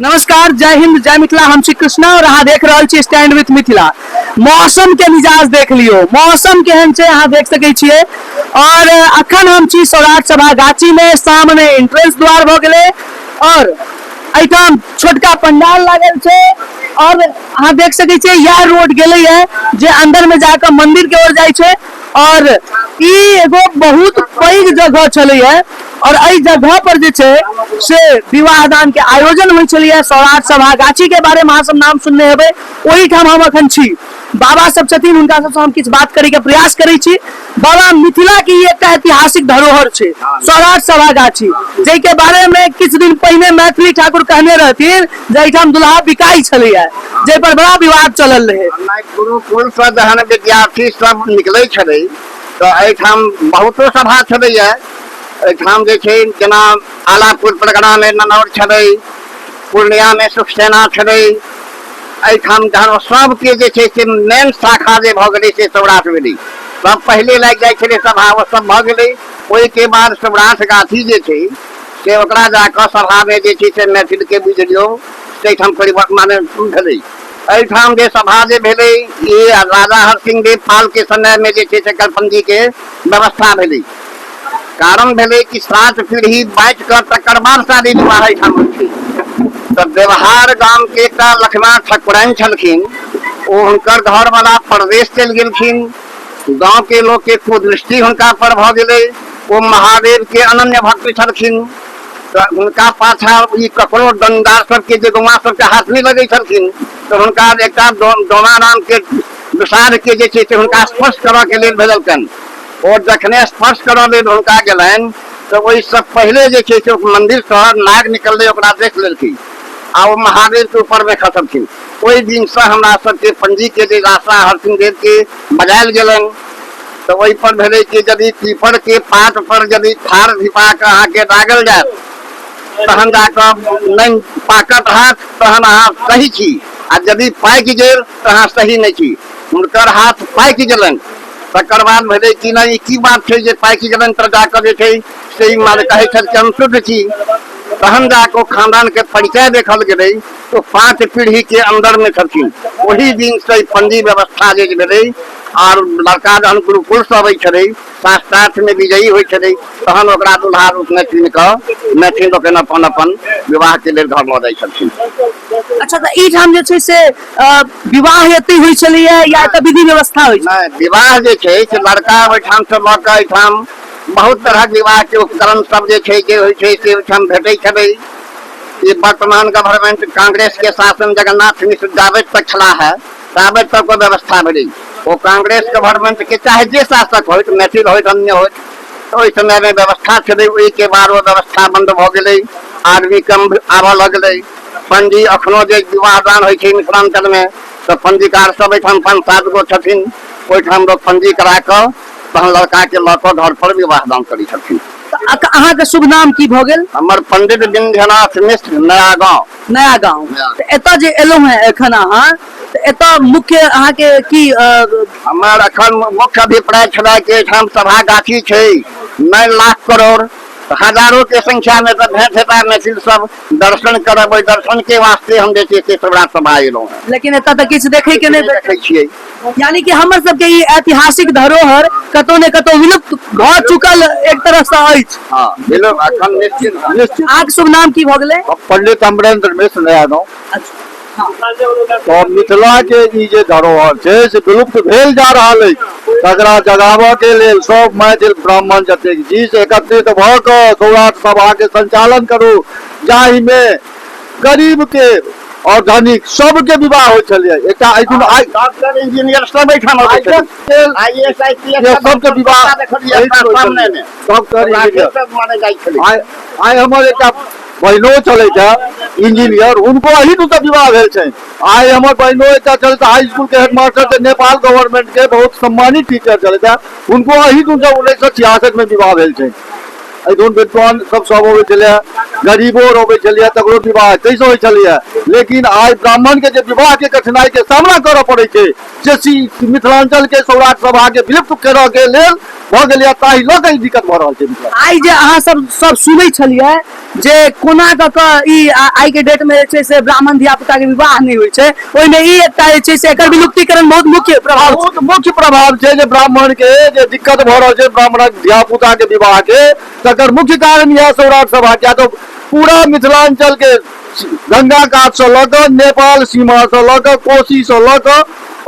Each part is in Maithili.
नमस्कार, जय हिंद, जय मिथिला। हम छी कृष्णा और अहाँ देख रहल छी स्टैंड विथ मिथिला। मौसम के मिजाज देख लियो, मौसम केहन छै अहाँ देख सकै छियै। और अखन हम छी सौराठ सभा गाछी में, सामने एंट्रेंस द्वार भऽ गेलै और एहिठाम छोटका पंडाल लागल छै और अहाँ देख सकै छियै इएह रोड गेलै है जे अंदर में जाकऽ मंदिर के ओर जाइ छै। और ई एगो बहुत पैघ जगह छलै है और एहि जगह पर जे छै से विवाह दान के आयोजन होइ छलैया। सौराठ सभा गाछी के बारे में अहाँ सब नाम सुनने हेबै, ओहिठाम हम अखन छी। बाबा सब छथिन, हुनका सबसँ हम किछु बात करे के प्रयास करै छी। बाबा, मिथिला के ई एकटा ऐतिहासिक धरोहर छै सौराठ सभा गाछी, जाहिके बारे में किछु दिन पहिने मैथिली ठाकुर कहने रहथिन जे एहिठाम दुल्हा बिकाइ छलैया, जाहि पर बड़ा विवाद चलल रहै। गुरुकुल से जहन विद्यार्थी सब निकलै छलै तऽ एहिठाम बहुतो सभा छलैया। एहिठाम जे छै जेना आलापुर परगनामे ननौर छलै, पूर्णियामे सुखसेना छलै। एहिठाम जहन सबके जे छै से मेन शाखा जे भऽ गेलै से सौराठ भेलै। सब पहिले लागि जाइ छलै सभा, ओ सब भऽ गेलै। ओहिके बाद सौराठ गाछी जे छै से ओकरा जाकऽ सभामे जे छै से मैथिलके बुझि लियौ ताहिठाम परिवर्तन माने भेलै। एहिठाम जे सभा जे भेलै ई राजा हरसिंह देव पालके समयमे जे छै से एकर पंजीके व्यवस्था भेलै। कारण भेलै कि 7 पीढ़ी बाँटि कऽ तकर बाद शादी विवाह एहिठाम होइ छै। तऽ व्यवहार गामके एकटा लखना ठकुराइन छलखिन, ओ हुनकर घरवला परदेश चलि गेलखिन। गाँवके लोकके कुदृष्टि हुनका पर भऽ गेलै। ओ महादेवके अनन्य भक्त छलखिन, तऽ हुनका पाछा ई ककरो दंडार सबके जे गौआ सबके हाथ नहि लगै छलखिन, तऽ हुनका एकटा डोमारामके दुसाधके जे छै से हुनका स्पर्श करऽके लेल भेजलकनि। ओ जखने स्पर्श करऽ लेल हुनका गेलनि तऽ ओहिसँ पहिले जे छै से मन्दिरसँ नाग निकललै, ओकरा देख लेलखिन आ ओ महादेवके ऊपरमे खसलखिन। ओहि दिनसँ हमरा सबके पंजीके जे रास्ता हरसिंह देवके बजायल गेलनि। तऽ ओहिपर भेलै कि यदि पीपरके पात पर यदि थार धिपा कऽ अहाँके दागल जायत तहन जाकऽ नहि पाकत हाथ, तहन अहाँ सही छी, आ यदि पाकि गेल तऽ अहाँ सही नहि छी। हुनकर हाथ पाकि गेलनि। तकर बाद भेलै कि नहि, ई की बात छै जे पाकि गेलनि तऽ जाकऽ जे छै से ई माने कहै छथि कि हम शुद्ध छी। तहन जाकऽ ओ खानदानके परिचय देखल गेलै तऽ 5 पीढ़ीके अन्दरमे छथिन। ओहि दिनसँ ई पंजी व्यवस्था जे भेलै आर लड़का जहन गुरुकुलसँ अबै छलै, शास्त्रार्थमे विजयी होइ छलै, तहन ओकरा दुल्हा रूपमे चुनि कऽ मैथिल लोकनि अपन अपन विवाहके लेल घर लऽ जाइ छलखिन। अच्छा, तऽ एहिठाम जे छै से विवाह एतै होइ छलैया या एतऽ विधि व्यवस्था होइ छै? नहि, विवाह जे छै से लड़का ओहिठामसँ लऽ कऽ एहिठाम बहुत तरहक विवाहके उपकरण सब जे छै जे होइ छै से ओहिठाम भेटै छलै। ई वर्तमान गवर्नमेंट कांग्रेस के शासन जगन्नाथ मिश्र जाबे तक छला है ताबे तक ओ व्यवस्था भेलै। ओ कांग्रेस गवर्नमेंट के चाहे जे शासक होइत, मैथिल होइत अन्य होइत, तऽ ओहि समयमे व्यवस्था छलै। ओहिके बाद ओ व्यवस्था बन्द भऽ गेलै, आदमी कम आबऽ लगलै। पंजी अखनो जे विवाह दान होइ छै मिथिलाञ्चलमे तऽ पंजीकार सब एहिठाम 5-7 गो छथिन, ओहिठाम लोक पंजी करा कऽ तहन लड़काके लऽ कऽ घर पर विवाह दान करै छथिन। तऽ अहाँके शुभ नाम की भऽ गेल? हमर पंडित विंध्यनाथ मिश्र, नया गाँव। नया गाँव। तऽ एतऽ जे एलहुँ हेँ एखन अहाँ, तऽ एतऽ मुख्य अहाँके की? हमर एखन मुख्य अभिप्राय छलै कि एहिठाम सभा गाछी छै, 9 लाख करोड़ हजारों के संख्या में तऽ भेंट हेता मैथिल सब दर्शन करब। ओहि दर्शन के वास्ते हम जे छै से सौराठ सभा एलहुँ हेँ। लेकिन एतऽ तऽ किछु देखै के नहि देखै छियै। यानी कि हमर सबके ई ऐतिहासिक धरोहर कतौ ने कतौ विलुप्त भऽ चुकल एक तरह से अछि। हँ, विलुप्त अखन निश्चित निश्चित। अहाँके शुभ नाम की भऽ गेलै? पंडित अमरेंद्र मिश्र, नया गाँव। अच्छा, हँ। तऽ मिथिला के ई जे धरोहर छै से विलुप्त भेल जा रहल अछि, तकरा जगाबऽ के लेल सब मैथिल ब्राह्मण जतेक छी से एकत्रित भऽ कऽ सौराठ सभा के संचालन करू, जाहिमे गरीब के और धनिक सबके विवाह होइ छलै। एकटा एहिठाम आइ डॉक्टर इंजीनियर सब एहिठाम अबै छलै, आईएएस आईपीएस सबके विवाह देखलियै सामने मे, डॉक्टर इंजीनियर सब माने जाइ छलै। आइ हमर एकटा बहिनो छलथि हे इंजीनियर, हुनको एहिठाम विवाह भेल छनि। आइ हमर बहिनो एकटा छलथि हाई स्कूल के हेडमास्टर, जे नेपाल गवर्नमेंट के बहुत सम्मानित टीचर छलथि हे, हुनको एहिठाम 1966 में विवाह भेल छनि। एहिठाम विद्वान सब सब अबै छलै, गरीबो अबै छलै, तकरो विवाह ताहिसँ होइ छलैए। लेकिन आइ ब्राह्मण के जे विवाह के कठिनाई के सामना करऽ पड़ै छै से मिथिलांचल के सौराठ सभा के विलुप्त करऽ के लेल भऽ गेलैए, ताहि लऽ कऽ ई दिक्कत भऽ रहल छै मिथिला। आइ जे अहाँ सब सब सुनै छलियै जे कोना कऽ कऽ ई आइ के डेट में जे छै से ब्राह्मण धिया पुता के विवाह नहि होइ छै, ओहिमे ई एकटा जे छै से एकर विलुप्तीकरण बहुत मुख्य प्रभाव छै। बहुत मुख्य प्रभाव छै जे ब्राह्मण के जे दिक्कत भऽ रहल छै ब्राह्मणक धिया पुता के विवाह के, तकर मुख्य कारण इएह सौराठ सभा, किया तऽ पूरा मिथिलांचल के गंगा कात से लऽ कऽ नेपाल सीमा से लऽ कऽ कोसी से लऽ कऽ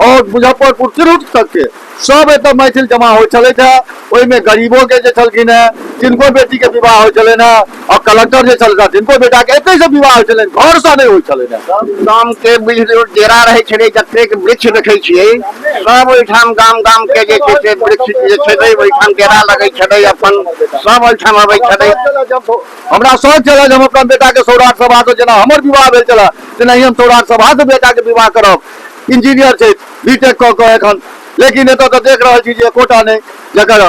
और मुजफ्फरपुर तिरहुत तक के सब एतऽ मैथिल जमा होइ छलथि हेँ। ओहिमे गरीबोके जे छलखिन हेँ तिनको बेटीके विवाह होइ छलनि हेँ, आओर कलक्टर जे छलथि हेँ तिनको बेटाके एतहिसँ विवाह होइ छलनि, घरसँ नहि होइ छलनि हेँ। सब गाम के बुझि लियौ डेरा रहै छलै, जतेक वृक्ष देखै छियै सब ओहिठाम गाम गाम के जे छै से वृक्ष जे छलै ओहिठाम डेरा लगै छलै, अपन सब ओहिठाम अबै छलै। हमरा शौक छलै जे हम अपना बेटाके सौराठ सभासँ, जेना हमर विवाह भेल छलै तेनाही हम सौराठ सभासँ बेटाके विवाह करब। इंजीनियर छथि, बी टेक कऽ कऽ एखन, लेकिन एतऽ तऽ देख रहल छी जे एकोटा नहि, जकर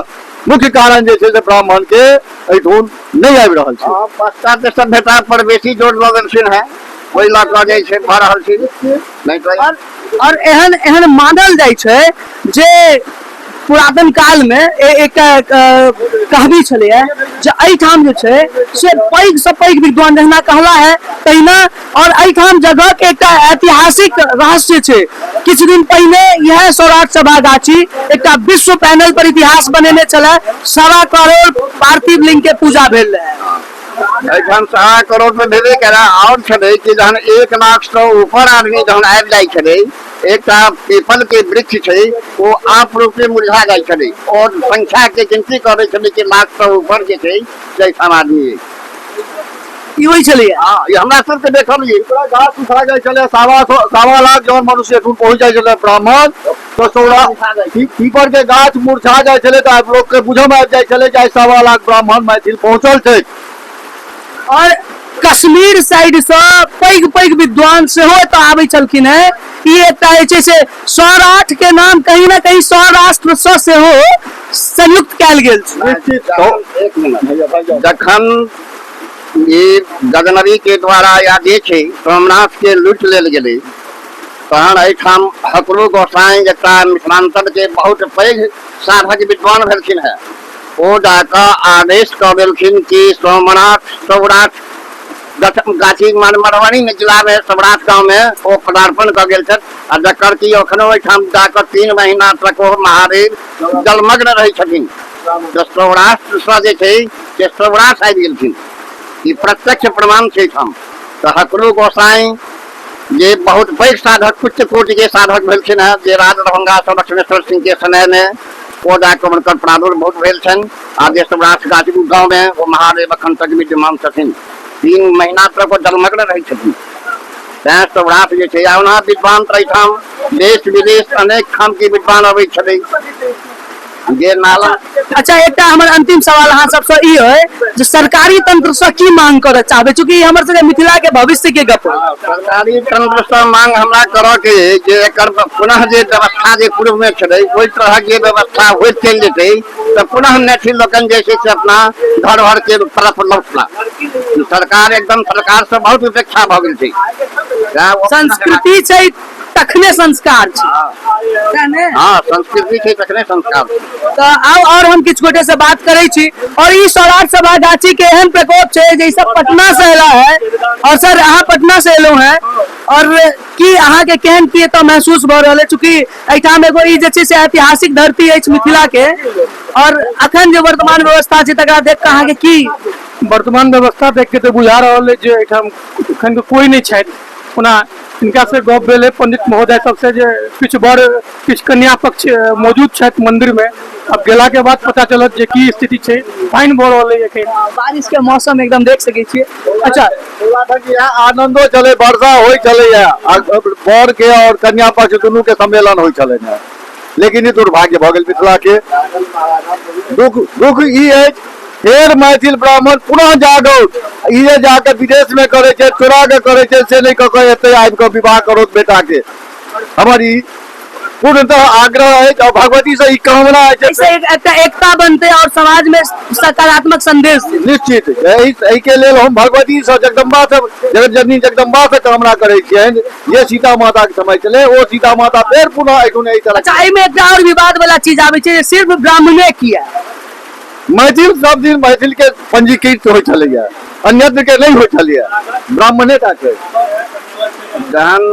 मुख्य कारण जे छै से ब्राह्मण के एहिठुन नहि आबि रहल छै। हँ, पाश्चात्य सभ्यता पर बेसी जोर दऽ देलखिन हेँ, ओहि लऽ कऽ जे छै भऽ रहल छै, नहि तऽ और एहन एहन मानल जाइ छै जे पुरातन काल मे एकटा कहबी छलैया जे एहिठाम जे छै से पैघ से पैघ विद्वान जहिना कहला है तहिना, और एहिठाम जगह के एकटा ऐतिहासिक रहस्य छै। किछु दिन पहिने इएह सौराठ सभा गाछी एकटा विश्व पैनल पर इतिहास बनेने छलै, 1.25 करोड़ पार्थिव लिंग के पूजा भेल रहे। एहिठाम 1.25 करोड़ तऽ भेबे केला, आओर छलै कि जहन 1 लाख सँ ऊपर आदमी जहन आबि जाइ छलै, एकटा पीपल के वृक्ष छै ओ आप रूपे मुरझा जाइ छलै, और संख्या के गिनती करै छलै कि लाख सँ ऊपर जे छै से एहिठाम आदमी अछि। ई होइ छलैया? हँ, ई हमरा सबके देखल ये। पूरा गाछ सुखा जाइ छलै, 1.25 लाख जहन मनुष्य एखन पहुँच जाइ छलै ब्राह्मण तऽ सौरा पीपर के गाछ मुरझा जाइ छलै, तऽ आब लोक के बुझऽ मे आबि जाइ छलै जे आइ 1.25 लाख ब्राह्मण मैथिल पहुँचल छै। और कश्मीर साइड सँ पैघ पैघ विद्वान सेहो एतऽ आबै छलखिन हेँ। ई एकटा जे छै से सौराठ के नाम कहीं ना कहीं सौराष्ट्र सँ सेहो संयुक्त कयल गेल छै। निश्चित। एक मिनट, जखन ई गजनवी के द्वारा या जे छै सोमनाथ के लूटि लेल गेलै, तहन एहिठाम हकरू गोसाई एकटा मिथिलांचल के बहुत पैघ साधक विद्वान भेलखिन हेँ, ओ जाकऽ आदेश कऽ देलखिन कि सोमनाथ सौराठ गाछी मधुबनी जिलामे सौराठ गाँवमे ओ पदार्पण कऽ गेल छथि, आ जकर कि एखनो ओहिठाम जाकऽ 3 महीना तक ओ महादेव जलमग्न रहै छथिन। तऽ सौराष्ट्रसँ जे छै से सौराठ आबि गेलखिन, ई प्रत्यक्ष प्रमाण छै एहिठाम। तऽ हकरू गोसाई जे बहुत पैघ साधक, उच्च कोटि के साधक भेलखिन हेँ, जे राज दरभंगा सँ लक्ष्मेश्वर सिंह के समय मे ओ जाकऽ हुनकर प्रादुर्भूत भेल छनि, आ जे सौराठ गाछ गाँव मे ओ महादेव अखन तक विद्यमान छथिन, 3 महीना तक ओ जलमग्न रहै छथिन। तैं सौराठ जे छै, आ ओना विद्वान तऽ एहिठाम देश विदेश अनेक ठाम के विद्वान अबै छलै जे नाला। अच्छा, एकटा हमर अंतिम सवाल अहाँ सबसँ ई है जे सरकारी तंत्र से की मांग करऽ चाहबै, चूँकि ई हमर सबके मिथिला के भविष्य के गप है। सरकारी तंत्र से मांग हमरा करऽ के अइ जे एकर पुनः जे व्यवस्था जे पूर्व में छलै ओहि तरहक जे व्यवस्था होइत चलि जेतै तऽ पुनः मैथिल लोकनि जे छै से अपना घर घर के तरफ लौटला। सरकार एकदम सरकार से बहुत उपेक्षा भऽ गेल छै। तें ओ संस्कृति छै तखने संस्कार छै। सएह ने? हँ, संस्कृति छै तखने संस्कार छै। तऽ आउ और हम किछु गोटे से बात करै छी। और ई सौराठ सभा गाछी के एहन प्रकोप छै जे ई सब पटना से एला है। और सर, अहाँ पटना से एलहुँ हैं, और की अहाँ के केहन की एतऽ महसूस भऽ रहल है, चूँकि एहिठाम एगो ई जे छै से ऐतिहासिक धरती अछि मिथिला के, और अखन जे वर्तमान व्यवस्था छै तकरा देख कऽ अहाँ के की? वर्तमान व्यवस्था देख के तऽ बुझा रहल है जे एहिठाम एखन कोई नहि छथि। ओना हिनका से गप भेल है पंडित महोदय सबसे जे किछु बर किछु कन्या पक्ष मौजूद छथि मंदिर में, अब गेला के बाद पता चलत जे की स्थिति छै। पानि भऽ रहल है एखन, बारिश के मौसम एकदम देख सकै छियै। अच्छा, आनंदो छलै, वर्षा होइ छलैया, बर के और कन्या पक्ष दुनू के सम्मेलन होइ छलै ने, लेकिन ई दुर्भाग्य भऽ गेल मिथिला के। दुख दुख ई अछि फेर मैथिल ब्राह्मण पुनः जागौत, ई जे जाके विदेश में करै छै, चोरा के करै छै, से नहि कऽ कऽ एतै आबि कऽ विवाह करौत बेटा के। हमर ई पूर्णतः आग्रह अछि और भगवती से ई कामना अछि। एहिसँ एकटा एकता बनतै और समाज में सकारात्मक संदेश देतै। निश्चित एहि के लेल हम भगवती से, जगदम्बा से, जगत जननी जगदम्बा से कामना करै छियनि जे सीता माता के समय छलै ओ सीता माता फेर पुनः एखन एहि तरह। अच्छा, एहिमे एकटा और विवाद वाला चीज आबै छै जे सिर्फ ब्राह्मणे किया? मैथिल सब दिन मैथिल के पंजीकृत होइ छलैया, अन्यत्र के नहि होइ छलैए, ब्राह्मणे टा के। जहन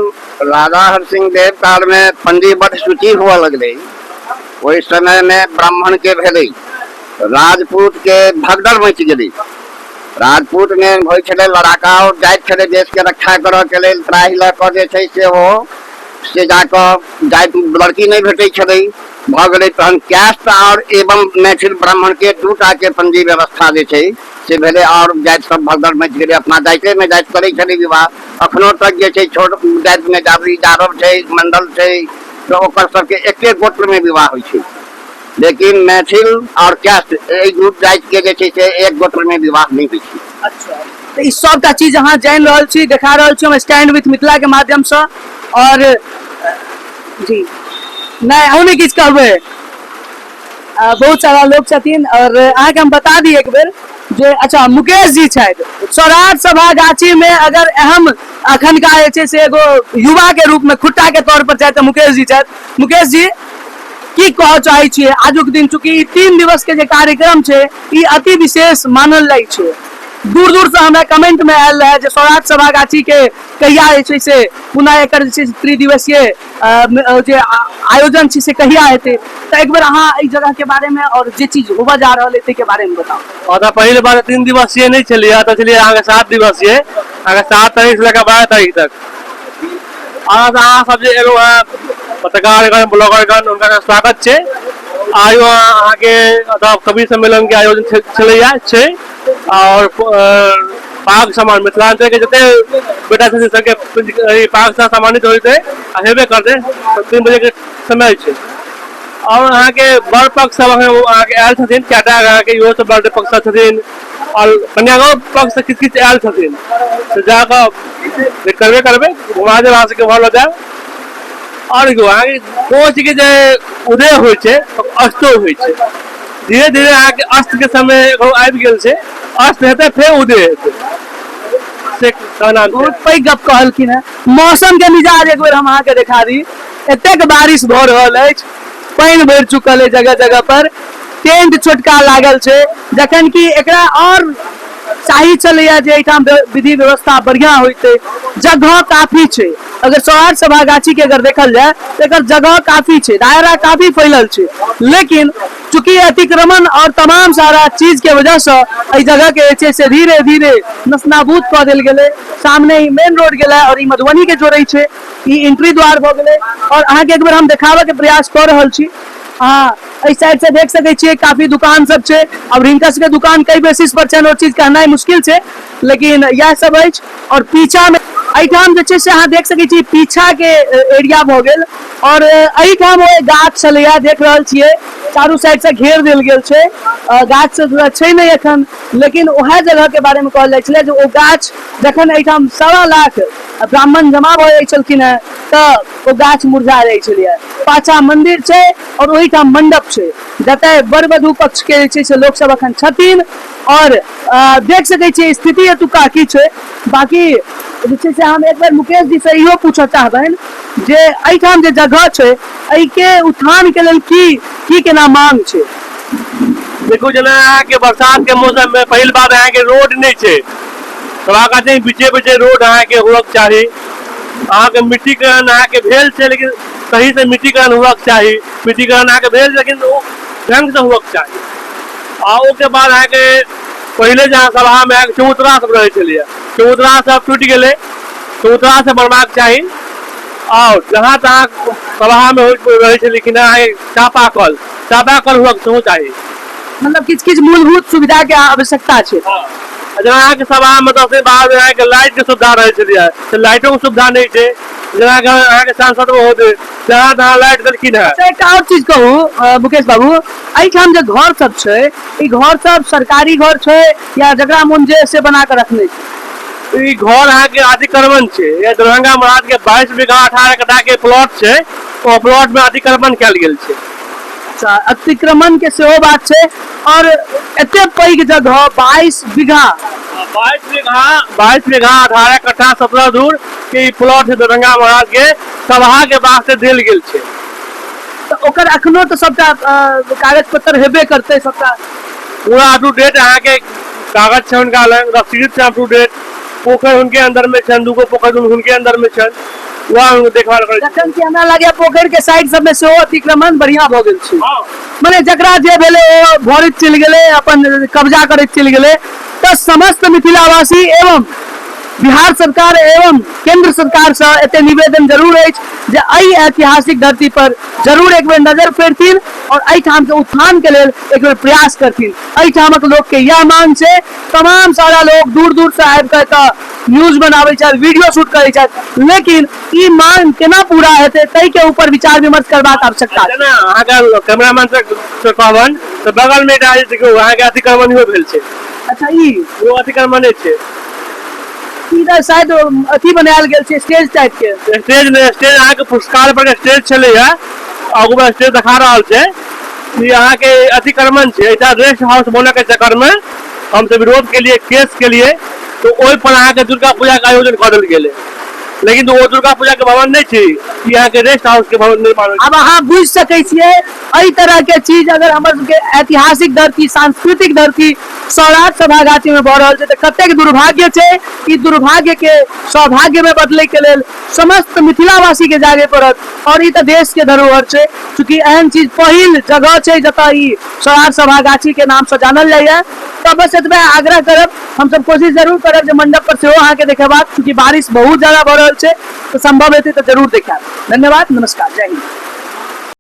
राजा हरसिंह देव कालमे पंजीबद्ध सूची हुअ लगलै, ओहि समयमे ब्राह्मणके भेलै, राजपूतके भगदड़ मचि गेलै। राजपूतमे होइ छलै लड़ाका आओर जाइत छलै देशके रक्षा करऽके लेल, त्राहि लऽ कऽ जे छै से ओ से जाकऽ जाइत लड़की नहि भेटै छलै, भऽ गेलै। तहन कैस्ट आओर एवं मैथिल ब्राह्मणके दूटाके पंजी व्यवस्था जे छै से भेलै, आओर जाति सब भगदड़ मचि गेलै। अपना जातिमे जाति करै छलै विवाह। अखनो तक जे छै छोट जातिमे जादव यादव छै, मंडल छै, तऽ ओकर सबके एके गोत्रमे विवाह होइ छै, लेकिन मैथिल आओर कैस्ट एहि दू जातिके जे छै से एक गोत्रमे विवाह नहि होइ छै। अच्छा, तऽ ई सबटा चीज अहाँ जानि रहल छी, देखा रहल छी हम स्टैंड विथ मिथिला के माध्यमसँ। आओर जी नहि, अहूँ नहि किछु कहबै? बहुत सारा लोक छथिन। और अहाँके हम बता दी एक बेर जे अच्छा मुकेश जी छथि सौराठ सभा गाछी में, अगर अहम अखनका जे छै से एगो युवा के रूप में खुट्टा के तौर पर छथि तऽ मुकेश जी छथि। मुकेश जी, की कहऽ चाहै छियै आजुक दिन, चूँकि ई 3 दिवस के जे कार्यक्रम छै ई अति विशेष मानल जाइ छै। दूर दूर से हमरा कमेंट में आयल रहै जे सौराठ सभा गाछी के कहिया जे छै से पुनः एकर जे छै से त्रिदिवसीय जे आयोजन छै से कहिया हेतै, तऽ एक बेर अहाँ एहि जगह के बारे में और जे चीज होबऽ जा रहल है ताहि के बारे में बताउ। ओतऽ पहिल बार 3 दिवसीय नहि छलैए, तऽ छलैए अहाँके 7 दिवसीय, अहाँके 7 तारीख से लऽ कऽ 12 तारीख तक। अहाँ अहाँ सब जे एलहुँ हेँ पत्रकारगण, ब्लॉगरगण, हुनका स्वागत छै। आइ अहाँके एतऽ कवि सम्मेलन के आयोजन छलैए, छै, आओर पाग सम्मान मिथिलांचल के जते बेटा छथिन सबके पाग से सम्मानित होइतै आ हेबे करतै। 3 बजे के समय छै। आओर अहाँके वर पक्ष सब अहाँके आयल छथिन कएटा, अहाँके इहो सब वर पक्ष सब छथिन, आओर कन्यागत पक्ष से किछु किछु आयल छथिन, तऽ जाकऽ करबे करबै, घुमा देब अहाँ सबके, घर लऽ जायब। आओर देखियौ, अहाँके कोनो चीजके जे उदय होइ छै अस्तो होइ छै धीरे धीरे। अहाँके अस्तके समय एगो आबि गेल छै, अस्त हेतै फेर उदय हेतै, से कहना छै। बहुत पैघ गप कहलखिन हेँ। मौसम के मिजाज एक बेर हम अहाँके देखा दी। एतेक बारिश भऽ रहल अछि, पानि भरि चुकल अछि जगह जगह पर, टेंट छोटका लागल छै, जखन कि एकरा आओर चाही छलैया जे एहिठाम विधि व्यवस्था बढ़िया होइतै। जगह काफी छै, अगर सौराठ सभा गाछी के अगर देखल जाय तऽ एकर जगह काफी छै, दायरा काफी फैलल छै, लेकिन चूंकि अतिक्रमण और तमाम सारा चीज के वजह से एहि जगह के जे छै से धीरे धीरे नस्नाबूद कऽ देल गेलै। सामने ई मेन रोड गेलै और ई मधुबनी के जोड़ै छै, ई एंट्री द्वार भऽ गेलै। और अहाँके एक बेर हम देखाबऽ के प्रयास कऽ रहल छी, अहाँ एहि साइड से देख सकै छियै काफी दुकान सब छै। अब हिनका सबके दुकान कई बेसिस पर छनि ओ चीज कहनाइ मुश्किल छै, लेकिन इएह सब अछि। और पीछा में एहिठाम जे छै से अहाँ देख सकै छी पीछा के एरिया भऽ गेल, और एहिठाम ओ गाछ छलैया, देख रहल छियै चारू साइड से घेर देल गेल छै, गाछ से छै नहि एखन, लेकिन वएह जगह के बारे में कहल जाइ छलै जे ओ गाछ जखन एहिठाम 1.25 लाख ब्राह्मण जमा भऽ जाइ छलखिन हेँ तऽ ओ गाछ मुरझा जाइ छलैया। पाछा मंदिर छै और ओहिठाम मंडप छै जतय वर वधु पक्ष के जे छै से लोक सब एखन छथिन, और देख सकै छियै स्थिति एतुका की छै। बाकी जे छै से हम एक बेर मुकेश जी से इहो पूछऽ चाहबनि जे एहिठाम जे जगह छै एहिके उत्थान के लेल की की केना मांग छै। देखू, जेना अहाँके बरसात के मौसम में पहिल बात अहाँके रोड नहि छै, सभागाछी बीचे बीचे रोड अहाँके हुअक चाही। अहाँके मिट्टीकरण अहाँके भेल छै, लेकिन सही से मिट्टीकरण हुअक चाही। मिट्टीकरण अहाँके भेल, लेकिन ओ ढंग से हुअक चाही। आ ओहिके बाद अहाँके पहिले जहाँ सभामे अहाँके चबूतरा सब रहै छलैए, चबूतरा सब टूटि गेलै, चबूतरा सब बनबाक चाही। आओर जहाँ तहाँ सभामे होइत रहै छलखिन अहाँके चापाकल, चापाकल हुअक सेहो चाही। मतलब किछु किछु मूलभूत सुविधा के आवश्यकता छै। जेना अहाँके सभामे 10 दिन बाद अहाँके लाइटके सुविधा रहै छलैए, से लाइटोके सुविधा नहि छै। जेना अहाँके सांसद महोदय जहाँ तहाँ लाइट देलखिन हेँ। अच्छा, एकटा आओर चीज कहू मुकेश बाबू, एहिठाम जे घर सब छै, ई घर सब सरकारी घर छै या जकरा मोन जे से बना कऽ रखने छै? ई घर अहाँके अतिक्रमण छै। ये दरभंगा महाराज के 22 बीघा 18 कट्ठा के प्लॉट छै, ओ प्लॉट में अतिक्रमण कयल गेल छै। अच्छा, अतिक्रमण के सेहो बात छै। और एते पैघ जगह 22 बीघा, 22 बीघा, 22 बीघा 18 कट्ठा 17 धूर के ई प्लॉट छै, दरभंगा महाराज के सभा के वास्ते देल गेल छै। तऽ ओकर अखनो तऽ सबटा कागज पत्तर हेबे करतै सबटा पूरा अप टू डेट अहाँके कागज छै हुनका लग, रसीद छै अप टू डेट। पोखरि हुनके अंदर में छनि, दूगो पोखरि दुनू हुनके अंदर में छनि, वएह हुनकर देखभाल करै जखन कि हमरा लागैया पोखरि के साइड सब में सेहो अतिक्रमण बढ़िया भऽ गेल छै। हँ। मने जकरा जे भेलै ओ भरैत चलि गेलै, अपन कब्जा करैत चलि गेलै। तऽ समस्त मिथिलावासी एवं बिहार सरकार एवं केंद्र सरकार से एते निवेदन जरूर अछि जे एहि ऐतिहासिक धरती पर जरूर एक बेर नजर फेरथिन और एहिठाम के उत्थान के लेल एक बेर प्रयास करथिन। एहिठामक लोक के यह मांग छै। तमाम सारा लोग दूर दूर से आबि कऽ एतऽ न्यूज बनाबै छथि, वीडियो शूट करै छथि, लेकिन ई मांग केना पूरा हेतै ताहि के ऊपर विचार विमर्श करबाक आवश्यकता छै। जेना अहाँके कैमरामैन से कहबनि तऽ बगल मे एकटा देखियौ अहाँके अतिक्रमण भेल छै। अच्छा, ई ओ अतिक्रमणे छै। ई तऽ शायद अथी बनायल गेल छै, स्टेज टाइप के। स्टेज नहि, स्टेज अहाँके पुरस्कार पर स्टेज छलैया, आगू मे स्टेज देखा रहल छै। ई अहाँके अतिक्रमण छै। एकटा रेस्ट हाउस बनऽ के चक्कर मे हमसब विरोध केलिए, केस केलिए, तऽ ओहि पर अहाँके दुर्गा पूजा के आयोजन कऽ देल गेलै, लेकिन ओ दुर्गा पूजा के भवन नहि छै, ई अहाँके रेस्ट हाउस के भवन निर्माण। आब अहाँ बुझि सकै छियै, एहि तरह के चीज अगर हमर सबके ऐतिहासिक धरती, सांस्कृतिक धरती सौराठ सभागाछी में भऽ रहल छै तऽ कतेक दुर्भाग्य छै। ई दुर्भाग्य के सौभाग्य में बदलै के लेल समस्त मिथिलावासी के जागे पड़त और ई तऽ देश के धरोहर छै, चूँकि एहन चीज पहिल जगह छै जतऽ ई सौराठ सभागाछी के नाम से जानल जाइए। तऽ बस एतबे आग्रह करब, हमसब कोशिश जरूर करब जे मंडप पर सेहो अहाँके देखेबाक, चूँकि बारिश बहुत ज्यादा भऽ रहल छै, तऽ संभव हेतै तऽ जरूर देखायब। धन्यवाद, नमस्कार, जय हिंद।